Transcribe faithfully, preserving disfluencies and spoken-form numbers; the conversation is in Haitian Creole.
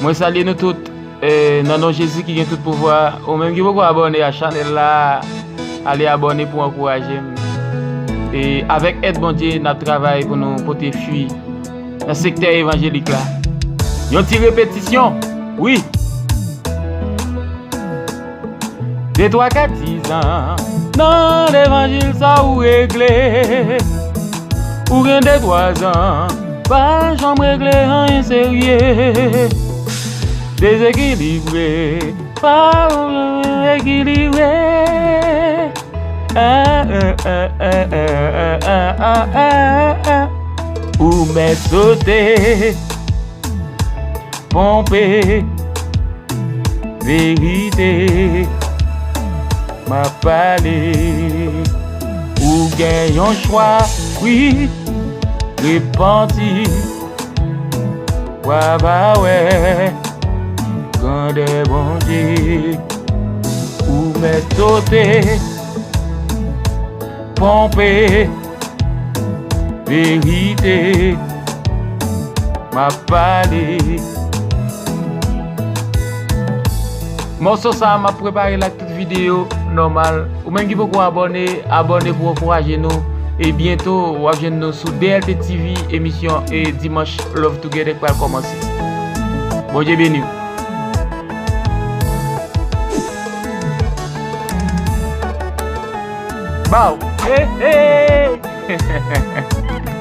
Mwen salye nou tout, eh, nan non Jezi ki gen tout pouvwa. Ou menm ki poko abòne a chanèl la, ale abòne pou ankouraje m. E avèk èd Bondye, n ap travay pou nou pote fwi nan sektè evanjelik la. Yon ti repetisyon, wi. De twa kat dizan nan levanjil sa ou regle. Ou gen de twa zan, pa janm regle anyen serye. Dezekilibre, pa ekilibre. Ou mèt sote, ponpe, verite, m ap pale. Ou gen yon chwa, wi, repanti, w a va wè grandè Bondye. Ou mèt sote, ponpe, verite, m ap pale. Mòso sa a, m ap prepare l ak tout videyo nòmal. Ou menm ki poko abòne, abòne pou ankouraje nou. E byento, w ap jwenn nou sou D L T T V, emisyon e Dimanch Love Together k pral kòmanse. Bondye beni w. Bow. Hey, hey.